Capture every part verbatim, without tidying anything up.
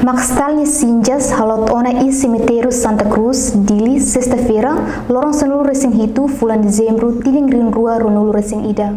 Max Stahl nia sinjas halot ona iha semitériu Santa Cruz, Dili, sesta-feira, loron sanulu-resin-hitu, fulan Dezembru, tinan rihun rua ruanulu-resin-ida.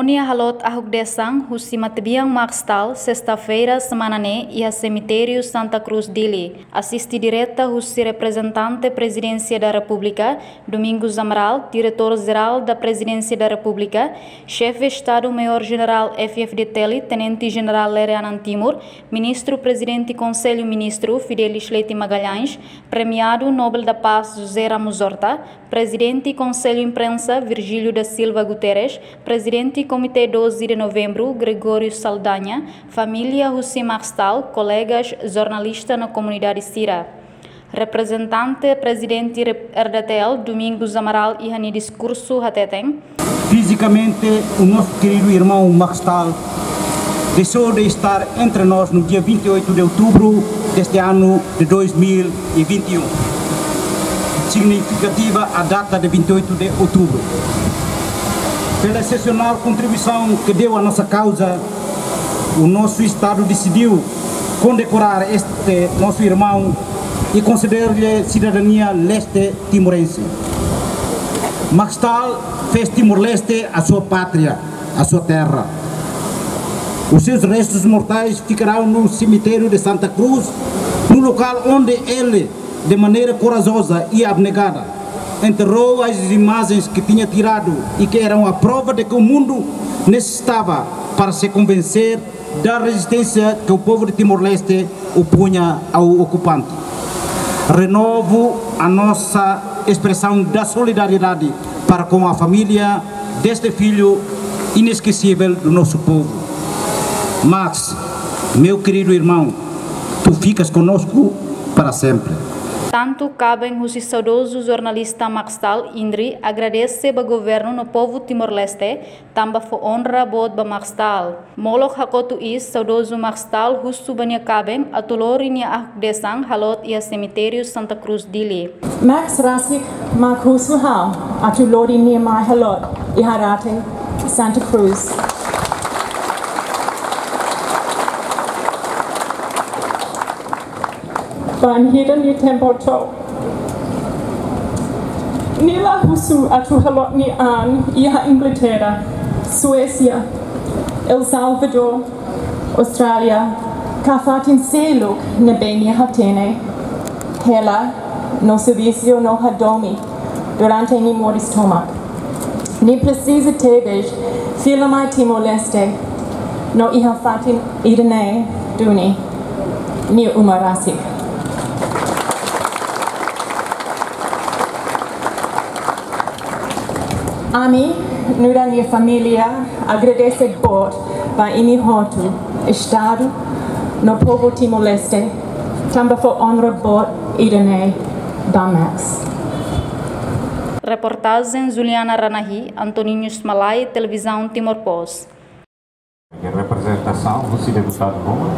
Serimónia halot ahukdesan husi matebian Max Stahl, sesta-feira semana ne'e, iha semitériu Santa Cruz, Dili. Asiste direta husi reprezentante Prezidénsia da Repúblika, Domingos Amaral, Diretór Jerál da Prezidénsia da Repúblika, Xefe Estadu Maiór Jenerál F F D T L, Tenente Jenerál Lere Anan Timur, Ministru Prezidente Konsellu Ministru Fidelis Leite Magalhães, Premiadu Nobel da Paz José Ramos Horta, Prezidente Konsellu Imprensa Virgílio da Silva Guterres, Prezidente Komité doze de Novembro Gregório Saldanha, família husi Max Stahl, kolegas jornalista no komunidade sira. Reprezentante Prezidente Rep-, R D T L, Domingos Amaral, iha nia diskursu hateten: Fizikamente, o nosso querido irmão Max Stahl deixou de estar entre nós no dia vinte e oito de outubro deste ano de dois mil e vinte e um. Significativa a data de vinte e oito de outubro. Pela excepcional contribuição que deu à nossa causa, o nosso Estado decidiu condecorar este nosso irmão e conceder-lhe cidadania leste timorense. Max Stahl fez Timor-Leste a sua pátria, a sua terra. Os seus restos mortais ficarão no cemitério de Santa Cruz, no local onde ele, de maneira corajosa e abnegada, enterrou as imagens que tinha tirado e que eram a prova de que o mundo necessitava para se convencer da resistência que o povo de Timor-Leste opunha ao ocupante. Renovo a nossa expressão da solidariedade para com a família deste filho inesquecível do nosso povo. Max, meu querido irmão, tu ficas conosco para sempre. Tantu kaben husi saudozu jornalista Max Stahl, Indri, agradese ba governu no povu Timor-Leste, tanba fó onra boot ba Max Stahl. Molok hakotu iis, saudozu Max Stahl husu ba nia kaben atu lori nia ahukdesan halot iha semitériu Santa Cruz, Dili. Max rasik mak husu ha'u atu lori nia mai halot iha Rate, Santa Cruz. Bainhira nia tempu to'o. Nia la husu atu halot nia an iha Inglaterra, Suésia, El Salvador, Austrália, ka fatin seluk ne'ebé nia hatene. Hela, no servisu no hadomi durante nia moris tomak. Nia presiza tebes fila mai Timor-Leste, no iha fatin ida-ne'e duni nia uma rasik. Ami, nu'udar nia família, agradese boot ba imi hotu, Estadu, no povu Timor-Leste, tanba fó onra boot ida-ne'e ba Max. Reportajen Juliana Ranahi, Antoninho Smalai, Televizaun Timor Post. Reprezentasaun husi deputadu Roma.